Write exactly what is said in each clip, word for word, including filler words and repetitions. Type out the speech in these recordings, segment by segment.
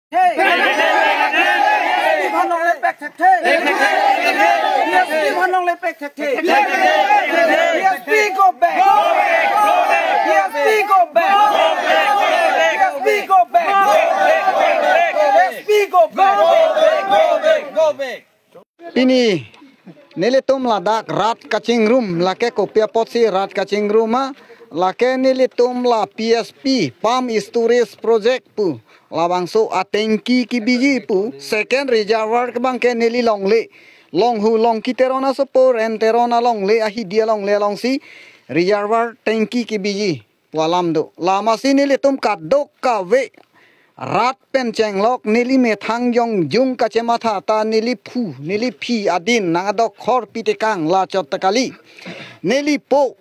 Hey! P S P aphan longle pek thekthe. P S P aphan longle pek thekthe. P S P go back. P S P go back. P S P go back. P S P go back. Go back. Go back. Pini nelitum ladak rat kachingrum, lake kopi apotsi rat kachingrum ma, lake nelitum la P S P, Pump Storage Project pu labangso atengki kebiji pu, second reservoir abangke neli longle, Longhu Longki Teron asopo, Ren Teron alongle, ahidi alongle alongsi reservoir tengki kebiji pu alam do. Lamasi nelitum kadokave rat pen chenglok, neli methang jongjung kachematha ta neli phu, neli phi adin nang adokhor pitekang la chot ta kali. Neli po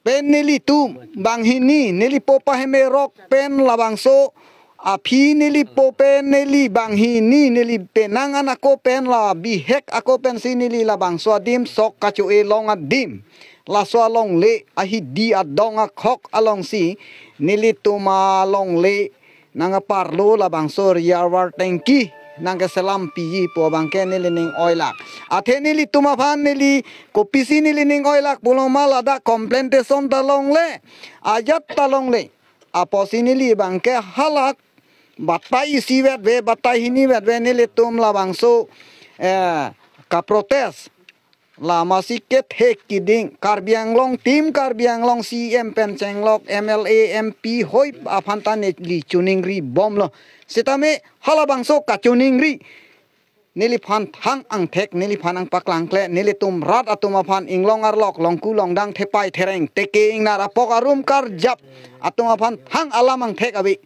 pen nelitum banghini, neli po pahemerok pen labangso aphi, neli po pen neli banghini, neli penang an ako pen la bihek ako pensi neli labangso adim sok kacho-e long adim, laso alongle ahidi adong akhok alongsi nelitum alongle nang aparlo labangso reservoir tengki nang keselam piji pu abangke neli ning oilak. Athe nelitum aphan neli kopisi neli ning oilak pulo ma, ladak complaintation ta longle, ajat ta longle. Apotsi neli abangke halak batai isi vetve, batai hini vetve nelitum labangso, eh, kaprotest. Lamasi kethek kiding Karbi Anglong, team Karbi Anglong, C M pen chenglok, M L A, M P hoi aphan ta neli choningribomlo. Sitame halabangso kachoningri neliphan thang angthek, neliphan nangpaklangkle, nelitum rat atum aphan inglong arlok, longku longdang, thepai thereng, teke ingnar, apok arum karjap atum aphan thang alam angthek ave.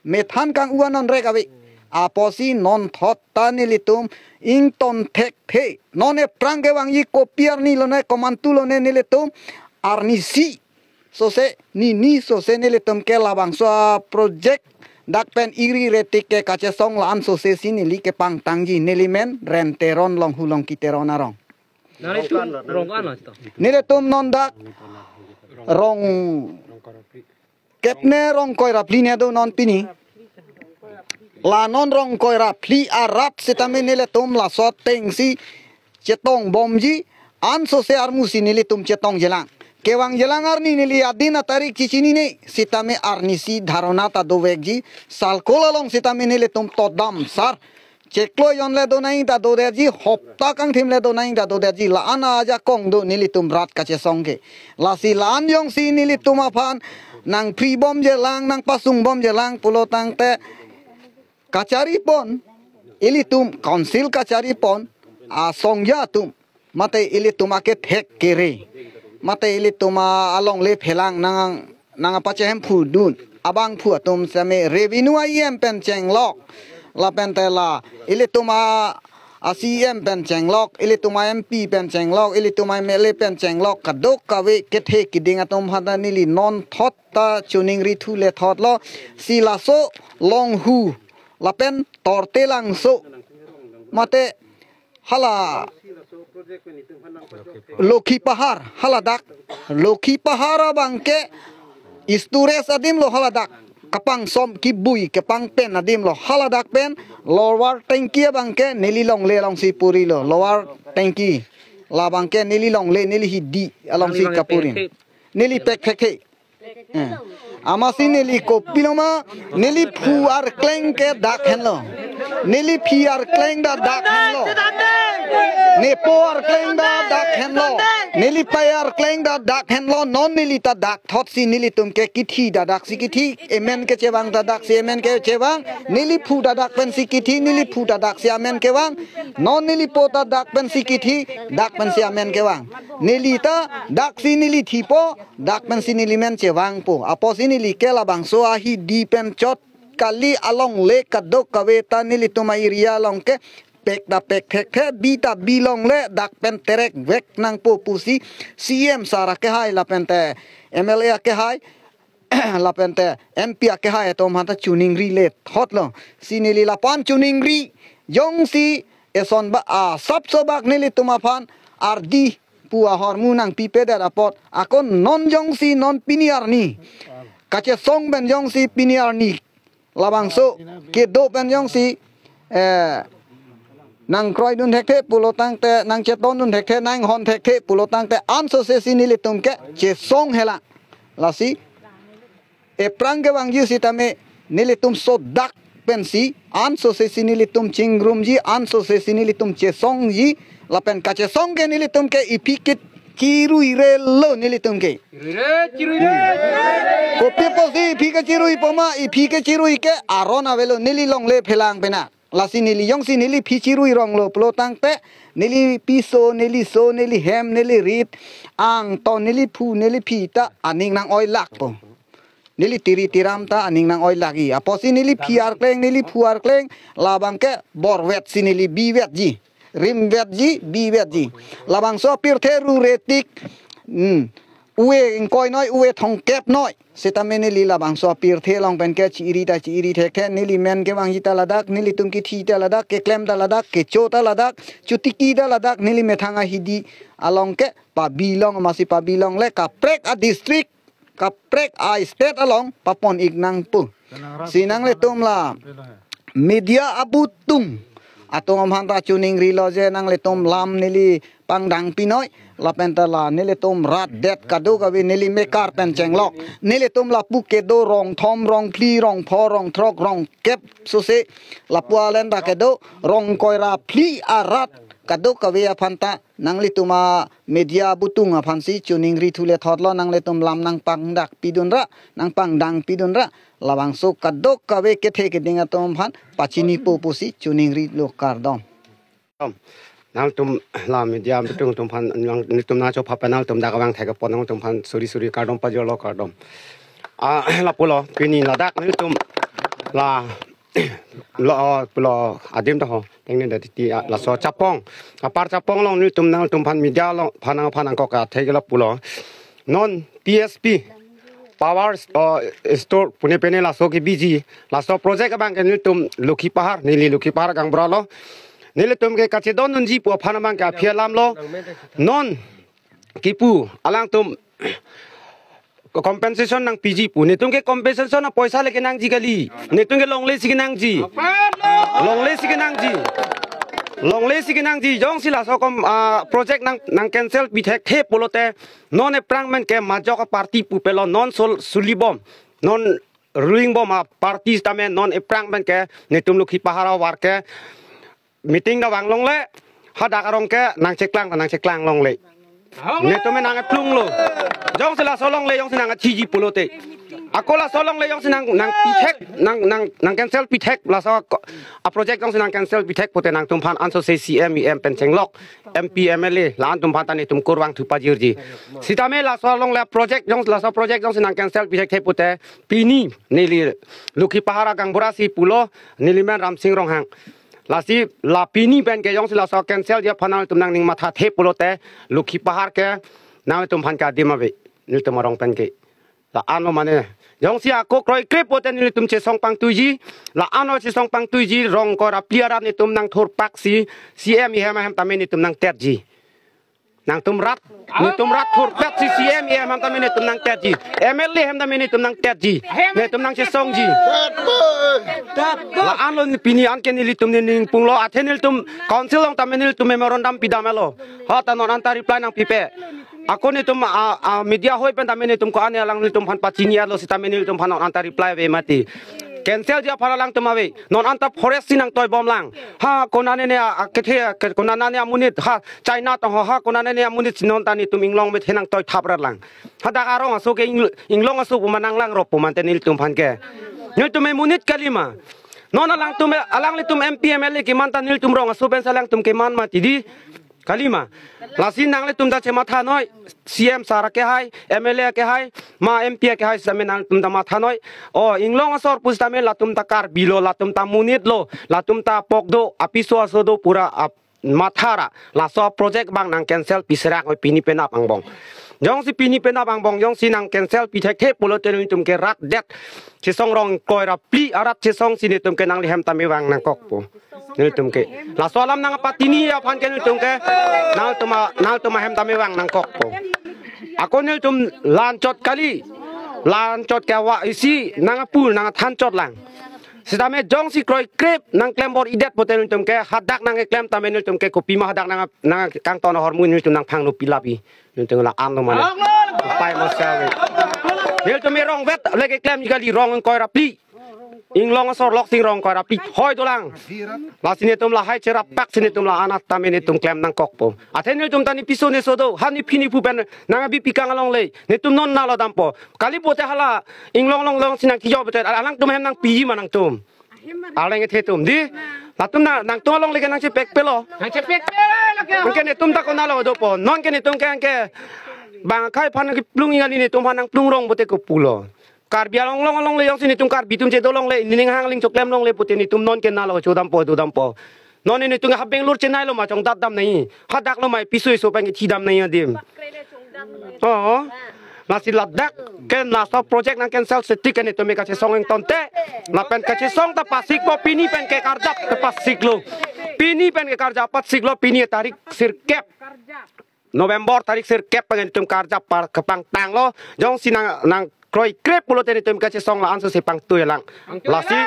Methan kang-u anonrek ave. Apotsi non thot ta nelitum ington thekthe. Non ephrang kevangji kopi arni lone, komantu lone, nelitum arnisi sose, nini sose nelitum ke labangso aproject dak pen iri retik ke kachesong la-an sose si neli kepangtangji. Neli men Ren Teron, Longhu Longki Teron arong. Naritum rong ano to? Nelitum non dak rong kep ne rong koi ra phli ne do non pini. La non rong koi ra phli arat sitame nelitum laso atengsi chetongbomji, ansose armusi nelitum chetongjelang. Kevangjelang arni neli adin atarik chechinine, sitame arnisi dharna ta dovekji, salkol along sitame nelitum totdam sar. Chiklo jon le donai ta dodetji, hopta kangthim le donai ta dodetji, la-an ajakong do nelitum rat kachesong ke. Lasi la-an jongsi nelitum aphan nangphribomjelang, nangpasungbomjelang pulo tangte kacharipon, ilitum council kacharipon, asongja atum, mate ilitum akethek kere, mate ilitum a-, alongle phelang nang, nangpachehemphu dun abangphu atum sitame revenue a-E M pen chenglok, lapen te la ilitum a, a-C E M pen chenglok, ilitum a-M P pen chenglok, ilitum a-M L A pen chenglok, kadokave kethek kiding atum aphan ta neli non thot ta choningri thu le thotlo, si laso Longhu lapen Tortelangso, mate hala Lokhi Pahar, haladak Lokhi Pahar abangke storage adim lo, haladak kapangsom kibui kepangpen adim lo, haladak pen lower tanki abangke neli longle alongsi purilo, lower tanki labangke neli longle, neli hidi alongsi kapurin. Neli pek thekthe. Eh. Amatsi neli kopiloma, neli phu arkleng ke dak henlo. Neli phi arkleng ta dak henlo. Nepo arkleng ta dak henlo. Neli pei arkleng ta dak henlo. Non neli ta dak thotsi nelitum ke kithi ta daksi kithi. Amen kechevang ta daksi amen kechevang. Neli phu ta dak pensi kithi, neli phu ta daksi amen kevang. Non neli po ta dak pensi kithi, dak pensi amen kevang. Neli ta daksi neli thipo, dak pensi neli men chevangpo. Apotsi neli ke labangso ahidi pen chot kali, alongle kadokave ta nelitum a-area along ke pek ta pek thekthe, bi ta bi longle, dak pen terek vek nangpo pusi C E M sir akehai lapen te M L A akehai lapen te M P akehai atum aphan ta choningri le thotlo. Si neli lapu-an choningri jongsi eson ba asapso bak nelitum aphan ardi pu ahormu nangpipedet apot, ako non jongsi non pini arni kachesong pen jongsi pini arni Labangso kedo pen jongsi, eh, nangkroidun thekthe pulo tangte, nangchetondun thekthe, nanghon thekthe pulo tangte, ansose si nelitum ke chesong hela. Lasi, ephrang kevangji sitame, nelitum sodak pensi, ansose si nelitum chingrumji, ansose si nelitum chesongji, lapen kachesong ke nelitum ke iphi ke chiruirelo nelitum ke. Chiruire, chiruire. Kopi apotsi iphi kechirui poma, iphi kechirui ke aron avelo, neli longle phelang pena. Lasi neli jongsi neli phi chirui ronglo pulo tangte, neli piso, neli so, neli hem, neli rit, angton, neli phu, neli phi ta aning nang-oilakpo. Neli tiri tiram ta aning nang-oilakji. Apotsi neli phi arkleng, neli phu arkleng, labang ke borvetsi neli bivetji. Rimvetji, bivetji. Labangso apirthe ru retik. Hmm. Ue ingkoi noi, ue thongkep noi. Sitame neli labangso apirthe along pen ke chiri ta chiri thekthe, neli men kevangji ta ladak, nelitum kithi ta ladak, keklem ta ladak, kecho ta ladak, chotiki ta ladak, neli methang ahidi along ke pabilong, masi pabilongle kaprek a-district, kaprek a-state along papon-ik nangpo. Si nanglitum la media abutung atum aphan ta choningrilo je nanglitum lam neli pangdang pinoi, lapen ta la nelitum rat det kadokave neli mekar pen chenglok. Nelitum lapu kedo rong thom, rong phli, rong pho, rong throk, rong kep sose lapu alen ta kedo, rong ingkoi ra phli arat kadokave aphan ta nanglitum a-media abutung aphansi choningri thule thotlo, nanglitum lam nangpangdak pidunra, nangpangdang pidunra, labangso kadokave kethe keding atum aphan pachinipo pusi choningrilo, kardom. Nangtum la media abutung atum aphan nang, nelitum nangchopha pen nangtum dak vang thek apot nangtum aphan suri suri kardom pajirlo, kardom. Ah, lapulo, pini ladak nelitum la lo, pulo adim to ho, tengni da titi, ah, laso chapong. Apar chapong along nelitum nangtum aphan media along aphan nang aphan nangkok atheke lapulo. Non P S P, power, oh, store pune pene laso kebiji, laso project abang ke nelitum Lokhi Pahar, neli Lokhi Pahar gaonbura lo. Nelitum ke kachedondunji pu aphan abang ke aphi alam lo. Non kipu alangtum compensation nangpiji pu. Netum ke compensation apoisa le kenangji kali. Netum ke longle si kenangji. Longle si kenangji. Longle si kenangji. Jongsi laso kom, ah, project nang, nang cancel pithekthe pulote, non ephrang pen ke majok a-party pupelo, non sol, sulibom, non ruling bom a-party sitame non ephrang pen ke netum Lokhi Pahar avar ke meeting ta vang longle, hadak arong ke nangcheklang ta nangcheklang longle. Netum nang-eplunglo. Jongsi laso longle jongsi nang-achiji pulote, ako laso longle jongsi nang, nangpithek, nang, nang, nang cancel pithek, laso ko-, a-project jongsi nang cancel pithek pute nangtum aphan ansose C M, E M pen chenglok, M P, M L A, la-an atum aphan ta netum kurvangthu pajirji. Sitame laso longle project jong, laso project jongsi nang cancel pithekthe pute, pini neli Lokhi Pahar gaonbura si pulo, neli men Ramsing Ronghang. Lasi la pini pen ke jongsi laso cancel ji aphan nangtum nangning mathathe pulote, Lokhi Pahar ke nangtum aphan ke adim ave, nelitum arong pen ke. La-anlo mane. Jongsi ako kroikre pute nelitum chesong pangtuiji, la-anlo chesong pangtuiji, rong ingkoi ra phli arat netum nangthurpaksi, C M E M ahem tame netum nangtetji. Nangtum rat, netum rat thurpet si C M E M ahem tame netum nangtetji. M L A ahem tame netum nangtetji. Netum nangchesongji. La-anlo pini anke nelitum nening punglo, athe nelitum council along tame nelitum memorandum pidamlo. Ha ta non anta reply nangpipe. Ako netum a, a, media hoi pen tame netum ko-an alang nelitum aphan pachini-etlo sitame nelitum aphan non anta reply ave mati. Cancel ji aphan alangtum ave. Non anta forest si nangtoibomlang. Ha konane ne a, a, kethe, ke, konane ne amonit, ha China tong ho, ha konane ne amonit si non ta netum inglong methe nangtoithapratlang. Hadak arong aso ke ing-, inglong aso puma nanglangrop puma te nelitum aphan ke. Nelitum emonit kalima. Non alangtum, alanglitum M P, M L A keman ta nelitum rong aso pensi alangtum keman mati di. Kalima. Lasi nanglitum ta chematha noi, C M sir ke hai, M L A ke hai, ma M P ke hai, sitame nangtum ta matha noi. O, inglong asor pusitame latum ta Karbi lo, latum ta monit lo, latum ta pok do, apiso aso do pura ap-, matha ra. Laso project abang nang cancel piserak oi pini penap angbong. Jongsi pini penap angbong, jongsi nang cancel pithekthe pulote netum ke rat det. Chesong rong ingkoi ra phli arat chesongsi netum ke nanglihem tame vang nangkokpo. Nelitum ke. Laso alam nangpatini aphan ke nelitum ke. Nangtum a, nangtum ahem tame vang nangkokpo. Ako nelitum la-anchot kali. La-anchot ke wa isi nangpu nangthanchotlang. Sitame jongsi kroikrip nangklem bor-idet pote nelitum ke hadak nangkeklem tame nelitum ke kopima hadak nang nangkangton ahormu nelitum nangphangno pilapi. Nelitum la-an lo mane. Upai masa. Nelitum erong vet lagi klem kali rong ingkoi ra phli. Inglong asor lok sing rong ingkoi ra phli. Hoi dolang. Lasi nelitum lahai cherappak si nelitum la-an tame nelitum klem nangkokpo. Athe nelitum ta ne piso ne so do. Ha ne phi ne phu pen nang abi pikang along le. Nelitum non nalo dampo. Kali pote hala inglong long long si nangkijok betet. Alangtum hem nangpiji ma nangtum. Arleng ethe tum di. Latum na nangtum along leke nangchepekpelo. Nangchepekpelo ke. Anke netum ta konatlo dopo. Non ke netum ke anke bang akhai aphan keplung inga ni netum aphan nangplung rong pote kopulo. Karbi along long along le jongsi netum Karbi atum chedo longle, nening hang ling choklem longle pote netum non ke nalo chodampo dodampo. Non netum ha Bangalore Chennai lo ma chongdat dam nai. Hadak lo mai piso iso pen kethi dam nai adim. Oh. Lasi ladak ke laso project nang cancel setik ke netum kachesong ingtonte. Lapen kachesong ta pasikpo, pini pen ke karjap ta pasiklo. Pini pen ke karjap pasiklo, pini tarik sirkep. November tarik sirkep pen netum karjap par kepangtanglo. Jongsi nang nangkroikrip pulote netum kachesong la-an so si pangtui lang. Lasi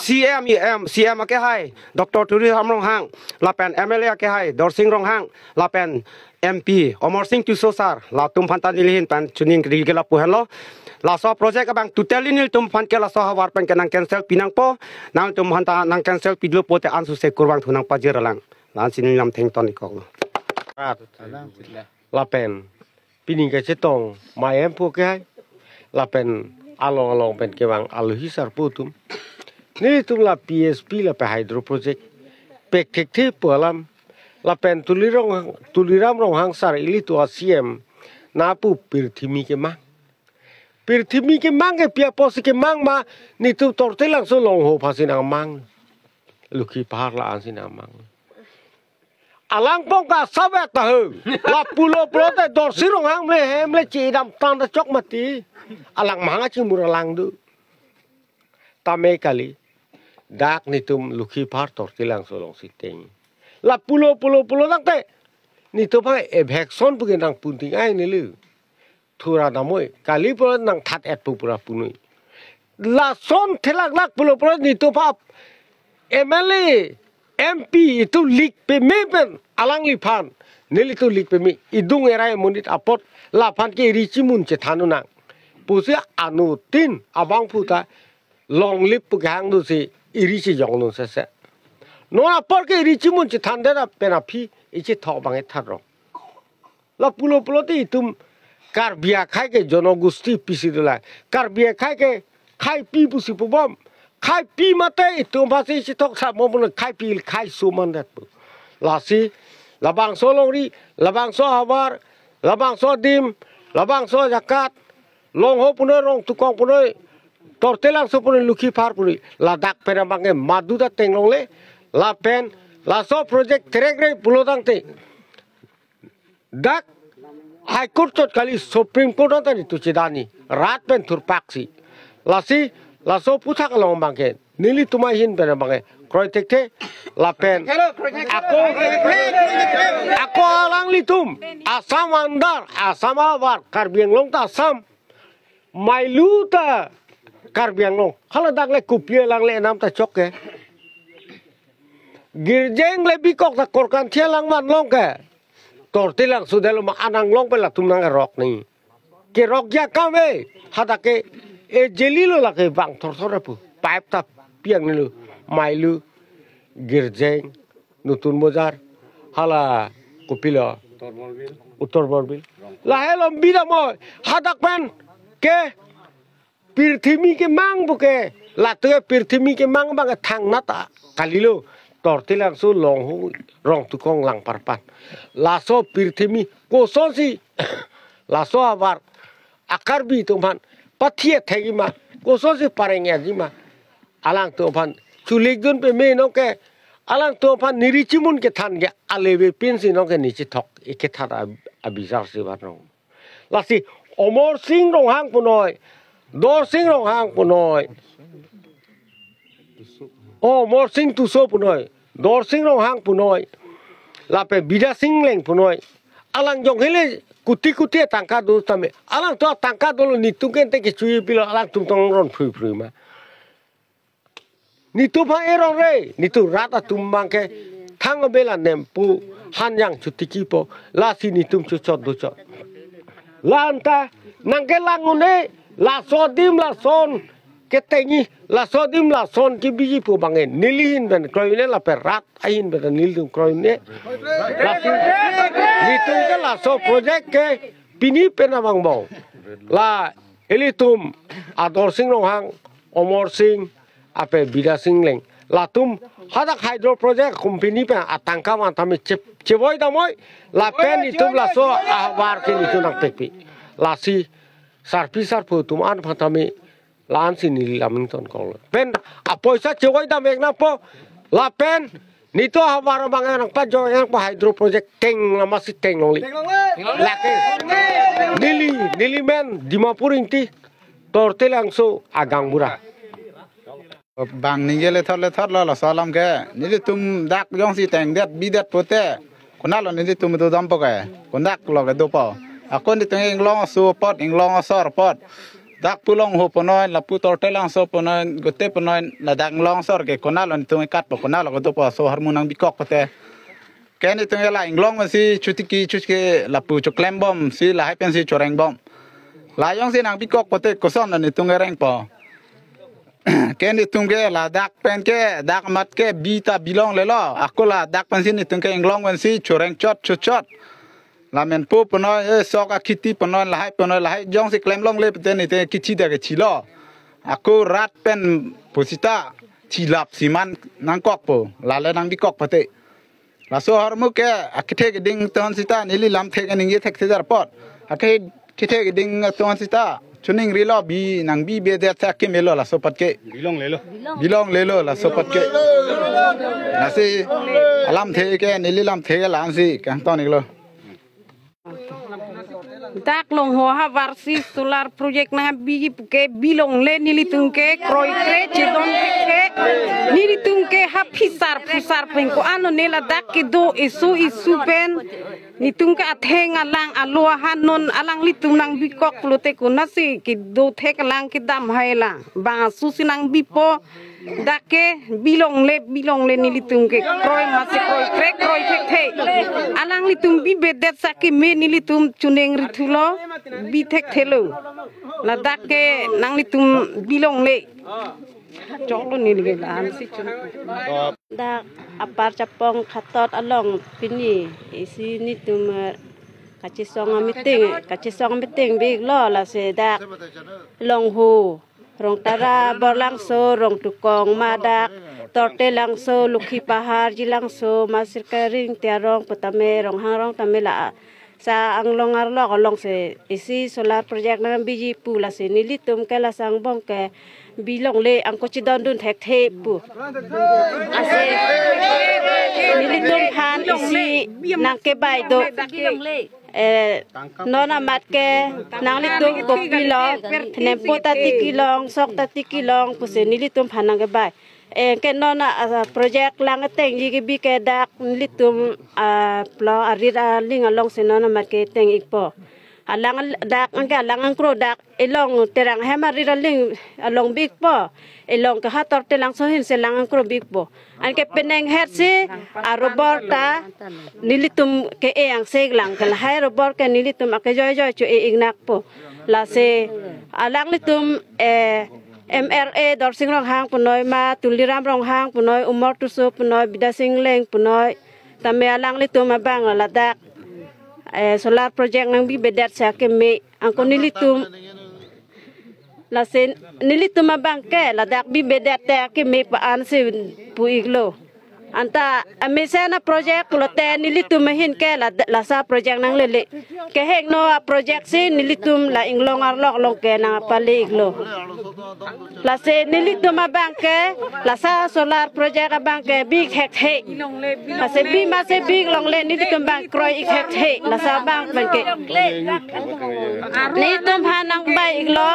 C M, E M, C M ake hai, Doctor Tuliram Ronghang, lapen M L A ake hai, Dorsing Ronghang, lapen M P Amarsing Tisso sir, latum aphan ta neli ahin pen chuning kri ke lapu henlo. Laso project abang totally nelitum aphan ke laso havar pen ke nang cancel pinangpo, nangtum aphan ta nang cancel pidlo pote ansose kurvangthu nangpajir lang. La-an si neli lam thengton ikoklo. Lapen pini kachetong mai em po ke hai. Lapen along along pen kevang alohi sarpo atum. Netum la P S P lapen hydro project pek thekthe pu alam. Lapen Tulirong, Tuliram Ronghang sir ilitum a C M na pu pirthimi kemang. Pirthimi kemang ke pi apotsi kemang ma, netum Tortilangso Longho aphansi nangmang. Lukhi Pahar la-ansi nangmang. Alang pong ka sabet ta ho. Lapulo pulote Dorsing Ronghang mle hem le chedam tang ta chok mati. Alang mahang achimur alang do. Tame kali. Dak netum Lukhi Pahar Tortilangso alongsi teng. Lapulo pulo pulo tangte netum aphan eviction pu ke nangpun ting ai neli. Thura damnoi. Kali pulo nangthat et pu pura punoi. Lason thelaklak pulo pulo netum aphan M L A, M P itum lik peme pen alangliphan. Nelitum lik peme. Idung erai monit apot laphan ke iri chimun chethan nang. Pusi anuttin abangphu ta longlip pu kehang do si iri chijong dun sese. Non apor ke iri chimun chethan det pen aphi ichethok abang ethat rong. Lapulo pulote itum Karbi akhai ke jonogosti pisi dola. Karbi akhai ke khaipi pusi pubom. Khaipi mate itum aphansi chethok samo pulo khaipi khaiso mandet pu. Lasi labangso longri, labangso havar, labangso adim, labangso ajakat, Longho punoi, Rongtukong punoi, Tortilangso punoi, Lukhi Pahar punoi. Ladak pen abang ke madu ta teng longle. Lapen laso project terekre pulo tangte dak High Court chot kali Supreme Court anta netum chedani. Rat pen thurpaksi. Lasi laso aphuthak along abang ke nelitum ahin pen abang ke kroi thekthe lapen ako, ako alanglitum Assam under, Assam ahavar, Karbi Anglong ta Assam, mailu ta Karbi Anglong. Hala dak le kopi alang le enam ta chok ke. Girjeng le bikok ta Korkanthi alang van long ke. Tortilangso delo ma anang long pe latum nang rok ni. Kerok ya kame. Hadak ke ejeli lo lake bang thor thor pu. Pipe ta pi angnelo. Mailu, Girjeng, Nutun Bojar, hala kopilo, Uttor Borbil. Lahelo bida mo hadak pen ke pirthimi kemang pu ke, latum ke pirthimi kemang abang ke thangnat kalilo. Tortilangso Longho Rongtukong Langparpan. Laso pirthimi kosonsi laso ahavar a-Karbi atum aphan pathe thekji ma, kosonsi pareng-etji ma, alangtum aphan chulik dun peme nong ke, alangtum aphan niri chimun kethan ke aleve pinsi nong ke ne chethok ikethat ab-, abizar si van rong. Lasi Amarsing Ronghang punoi, Dorsing Ronghang punoi, Amarsing Tisso punoi, Dorsing Ronghang punoi, lapen Bidyasing Engleng punoi. Alang jong hele kuti kuti tangka do tame. Alangtum tangka dolo netum ke ante kechoji pilo alangtum tong ron phrui phrui ma. Netum ha erong re, netum rat atum abangke thang abela nempu hanyang chutikipo, lasi netum chuchot duchot. La anta nangkelang un-e, laso adim lason ketengji, laso adim lason kebiji pu abang nelihin pen kroi un-e, lapen rat ahin pen nelitum kroi un-e. Lasi netum ke laso project ke pini pen abang bong, la ilitum Dorsing Ronghang, Omor Sing, ape Bidya Sing Engleng, latum hadak hydro project company pen atangka vantame che-, chevoi damnoi, lapen itum laso ahavar ke netum nangpekpi. Lasi sarpi sarpo atum an vantame la-ansi neli lamington kong lo. Pen apoisa chevoi dam-ik nangpo, lapen netum ahavar abang nangpajoi nangpo, hydro project teng lama si teng longle. Lake neli, neli men Dimapur Ingti, Tortelangso agaonbura. Bang ningje lethot lethot lo, laso alam ke nelitum dak jongsi tengdet bidet pute, konatlo nelitum dodampo ke, konatlo ke dopo. Ako netum inglong aso apot, inglong asor apot, dak pu Longho punoi, lapu Tortelangso punoi, Gote punoi, ladak inglong asor ke konatlo netum ikatpo, konatlo ke dopo, laso ahormu nangbikok pute. Ke netum ke la inglong si chutiki chutiki lapu chuklembom si lahai pensi churengbom. La jongsi nangbikok pute kosonlo netum kerengpo. Ke netum ke ladak pen ke, dak amat ke bi ta bilonglelo. Ako ladak pensi netum ke inglong pensi churengchot chuchot. La menpo punoi, eh, sok akhiti punoi, lahai punoi, lahai jongsi klemlongle pute netum ke chidak ke chilo. Ako rat pen pusita chilap siman nangkokpo, lale nangbikok pute. Laso ahormu ke akethe keding atum an sita neli lamthe keningje thekthe jar apot. Akethe keding atum an sita chuning rilo, bi nangbibedet sa kemelo laso apot ke. Bilonglelo. Bilonglelo laso apot ke. Lasi alamthe ke, neli lamthe ke la-ansi kangton-iklo. Dak Longho ahavar si solar project nangbi pu ke bilongle, nelitum ke kroikre chedon thekthe. Nelitum ke ha phisar phusar pen ko-an lo, ne ladak kedo isu isu pen netum ke atheng alang alo ahan, non alanglitum nangbikok lote konatsi kedo thek alang kedam hai lang. Bang aso si nangbipo. Dak ke bilongle, bilongle, nelitum ke kroi masi kroikre, kroi thekthe. Alanglitum bibedet sa keme nelitum chuning rithulo, bi thekthelo. Ladak ke nanglitum bilongle. Choklo neli ke la-ansi chun. Dak apar chapong khatot along pini isi netum, eh, kachesong ameeting, kachesong ameeting biklo, lasi dak Longho, Rongtara, Borlangso, Rongtukong, ma dak Tortelangso, Lukhipahar, Jilangso, ma Sirkaring, Tiarong putame, Ronghang rong tame la sa anglong arlok alongsi isi solar project nangbiji pu, lasi nelitum ke laso angbong ke bilongle, anke chedondun thekthe pu. Lasi nelitum aphan isi nangkebai do. Eh, non amat ke nanglitum kopilo, nempo ta tikilong, sok ta tikilong pusi nelitum aphan nangkebai. Eh, ke non a, a, project lang atengji kebi ke dak nelitum, a, plo arit aling alongsi non amat keteng-ikpo. Alang al-, dak anke alang angkro dak elong Terang hem arit aling along bikpo. Elong ke ha Tortelangso ahin si lang angkro bikpo. Anke penang het si arobor ta nelitum ke-e angse lang, ke lahai arobor ke nelitum akejoijoi cho-e-ik nangpo. Lasi alanglitum, eh, M L A Dorsing Ronghang punoi ma, Tuliram Ronghang punoi, Umor Tisso punoi, Bidya Sing Engleng punoi, tame alanglitum abang ladak, eh, solar project nangbibedet sa keme, anke nelitum, lasi nelitum abang ke ladak bibedet te keme pa-ansi pu-iklo. Anta amesen aproject pulote nelitum ahin ke la, laso aproject nanglele. Kehingno aproject si nelitum la inglong arlok along ke nangpale-iklo. Lasi nelitum abang ke laso solar project abang ke bi thekthe. Lasi bi masi bilongle, nelitum abang kroi-ik thekthe. Laso abang abang ke nelitum aphan nangbai-iklo.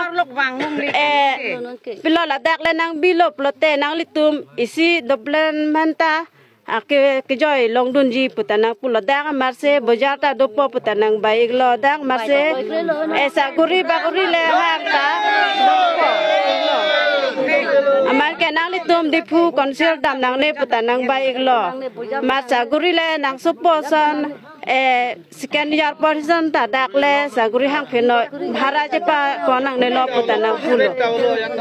Eh, pilo ladak le nangbilo pulote nanglitum isi development ta Ake kejoi longdunji puta nangpulo, dak amarse bojar ta dopo puta nangbai iklo, dak amarse, eh, saguri baguri le hang ta dopo. Amat ke nanglitum Diphu Council dam nangne puta nangbai iklo. Amat saguri le nangsopo ason, eh, second year portion ta dak le saguri hang pheno bhara chepa ko nangnelo puta nangpulo.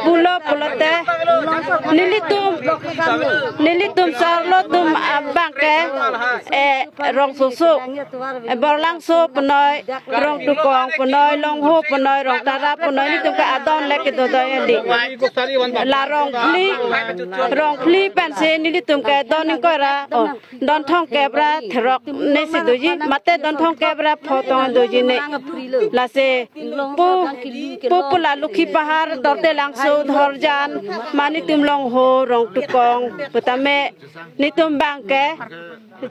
Pulo pulote nelitum, nelitum sarlo atum abang ke, eh, Rongsoso, eh, Borlangso punoi, Rongtukong punoi, Longho punoi, Rongtara punoi, nelitum ke adon le kedo doi di. La Rongphli, Rongphli pensi nelitum ke don ingkoi ra, oh, don thomkep ra therok ne si doji, mate don thomkep ra pho tong doji ne. Lasi pu, pu pu la Lukhipahar, Tortelangso, Dhorjan, ma nelitum Longho, Rongtukong, putame nelitum abang ke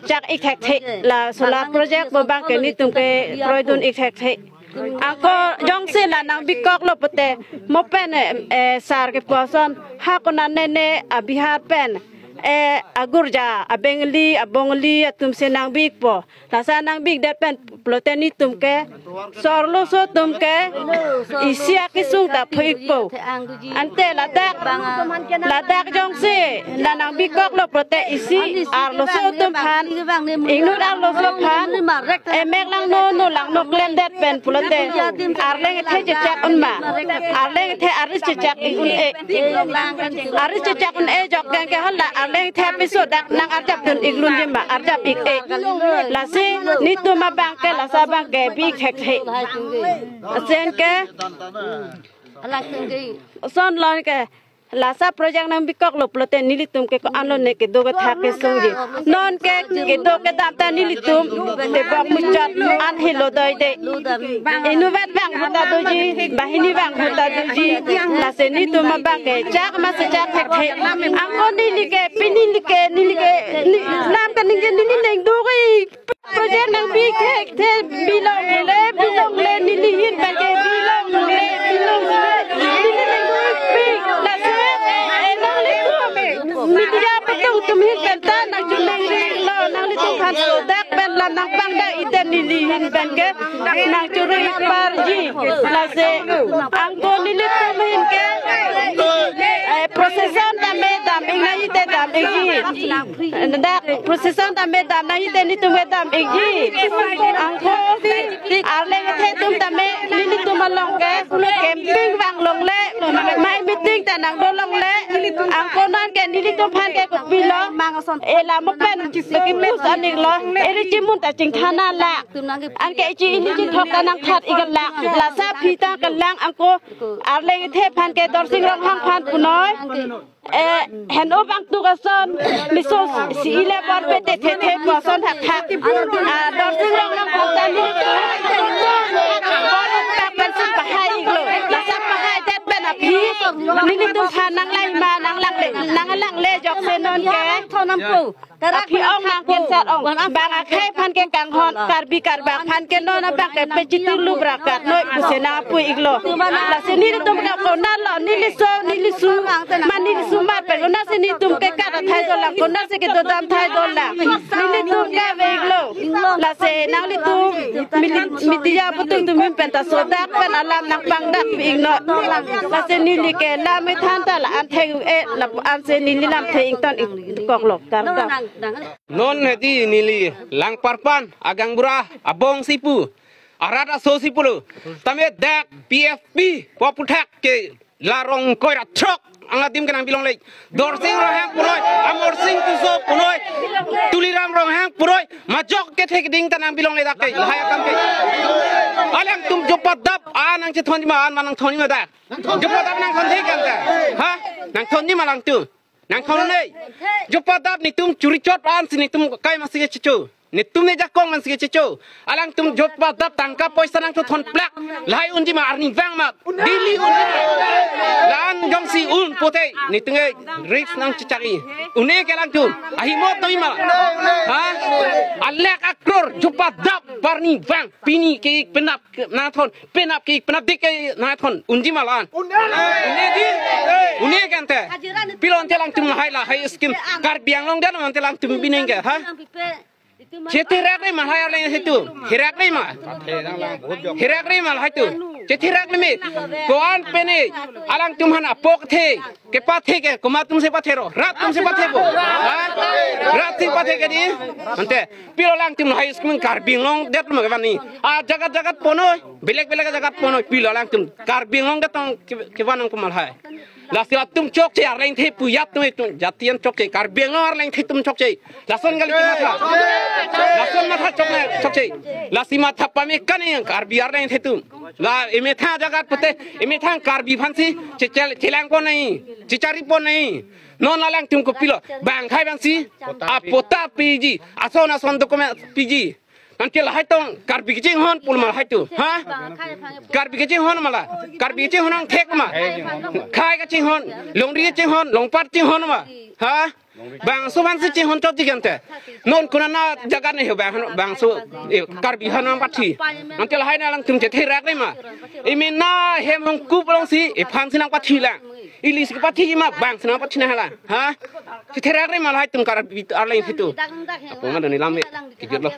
chak ik thekthe, la solar project pu abang ke nelitum ke kroidun ik thekthe. Ako jongsi la nangbikoklo pute, mo pen, eh, eh, sar kepu ason, ha konane ne a Bihar pen, eh, agurja, abengli, abongli atum si nangbikpo. Lasi nangbikdet pen pulote nelitum ke, sarloso atum ke, isi akesung ta phoikpo. Ante ladak, ladak jongsi la nangbikoklo pulote isi arloso atum aphan, inut arloso aphan, emek langno, no langno klemdet pen pulote arleng ethe chechak un ma, arleng ethe aris chechak ik un-e, aris chechak un-e jok keng ke hala arleng ethe apiso dak nang arjapdun iklunji ma, arjap ik-e. Lasi nelitum abang ke, lasa abang ke bi thekthe. Asen ke, alang tengge. Ason lon ke, lasa project nangbikoklo pulote nelitum ke ko-an lone kedo kethak kesungji. Non ke kedo kedam ta nelitum tebok muchot an helo doi de. Inutvet abang ahut ta doji, banghini abang ahut ta doji. Lasi nelitum abang ke chak amarse chak thekthe. Ako neli ke, pini neli ke, neli ke, ni, lam kaningje neli neng do ke. Project nangbi thekthe, bilongle, bilongle, neli ahin pen ke bilongle, bilongle, neli nangpi, lasi, eh, nanglitum media atum atum ahin pen ta nangchoningri lo, nanglitum aphan sodak pen lam nangpangdak ite neli ahin pen ke nangchuri parji, lasi, ako nelitum ahin ke, eh, procession tame dam ik nang ite dam ikji. Dak procession tame dam nang ite nelitum ke dam ikji. Ako arleng ethe atum tame nelitum along ke camping vang longle, mai meeting ta nangdo longle. Ako non ke nelitum aphan ke kopilo, eh, la mo pen kipus anik lo, eri chimun ta chingthana la. Anke ichi ili chithok ta nangthat ik la. Lasa aphi ta kelang ako arleng ethe aphan ke Dorsing Ronghang aphan punoi. Eh, heno bang tu kason, miso si ile bor pe te the the pu ason thakthak. Ah, Dorsing Ronghang aphan ta ni. Bor ta pensi pahai iklo. Lasa pahaidet pen aphi, nelitum aphan nanglai ma, nanglangle, nanglangle jokse non ke. Aphi ong nang cancer ong. Bang akhei aphan ke kanghon, Karbi Karbak aphan ke non abang ke pechitu lubra kat noi pusi nangpu iklo. Lasi nelitum ke konatlo, neliso, nelisu, ma nelisu mar pen konatsi nelitum ke kat athai dolang, konatsi kedo dam athai dolang. Nelitum ke ave iklo. Lasi nanglitum mili-, media atum atum ahin pen ta sodak pen alam nangpangdak pi iknon. Lasi neli ke lam ethan ta la-an theng-e, la-ansi neli lamthe ington ik koklo. Kardom. Non hedi neli Langparpan, agangbura, abong si pu, arat aso si pulo. Tame dak P F P pu aphuthak ke la Rongkoi ra throk ang adim ke nangbilongle. Dorsing Ronghang punoi, Amarsing Tisso punoi, Tuliram Ronghang punoi, majok kethe keding ta nangbilongle dak ke, lahai akam ke. Alangtum jopadap, ah, nangchethonji ma, ah, ma nangthonji ma dak. Jopadap nangthon thek kan ta. Ha? Nangthonji ma alangtum. Nangthon ne. Jopadap nelitum churi chot ansi nelitum kai masi kechicho. Netum ne jakong man si kechecho. Alangtum jotpa dap tangka poisa nangchothon plak. Lahai unji ma arnivang ma. Daily unji ma. La-an jongsi un pote. Netum ke risk nangchechari. Une ke alangtum. Ahimot noi ma. Ha? Alakh akror jotpa dap arnivang. Pini ke-ik penap ke nangthon. Penap ke-ik penap dik ke nangthon. Unji ma la-an. Une di. Une ke ante. Pilo ante alangtum lahai lahai scheme. Karbi Anglong dan ante alangtum binong ke. Ha? Chetherak re ma lahai arleng hitu. Herak re ma. Herak re ma lahai tu. Chetherak re me. Ko-an pene. Alangtum han apok the. Kepathe ke komat atum si pathero. Rat atum si pathebo. Ha? Rat si pathe ke di. Ante. Pilo alangtum lahai scheme Karbi Anglong det ma kevani. A jagat jagat ponoi. Belek belek jagat ponoi. Pilo alangtum Karbi Anglong det tong ke-, kevan nangkok ma lahai. Lasi latum chokche arleng the pu jat atum itum jatian chokche Karbi Anglong arleng the atum chokche. Lason kali kematha. Lason matha chokche, chokche. Lasi matha pame kani Karbi arleng the atum. La emetha jagat pote, emetha Karbi aphansi che-, che-, chelangpon nai, chechari pon nai. Non alangtum kopilo, bang khai bangsi, apota piji, ason ason document piji. Ante lahai tong Karbi kachinghon pu ma lahai tu. Ha? Karbi kachinghon ma la. Karbi kachinghon angthek ma. Khai kachinghon, longri kachinghon, longpat chinghon ma. Ha? Bangso aphansi chinghon chot ji ante. Non konat jagat ne ho bang, bangso, eh, Karbi aphan nangpathi. Ante lahai na alangtum chetherak re ma. Emena hem hongkup alongsi, ephansi nangpathi lang. Ili si pathi ma bangsi nangpathi nang hala. Ha? Chetherak re ma lahai atum Karbi arleng hitu. Apo ma doni lam e. Kijut lo.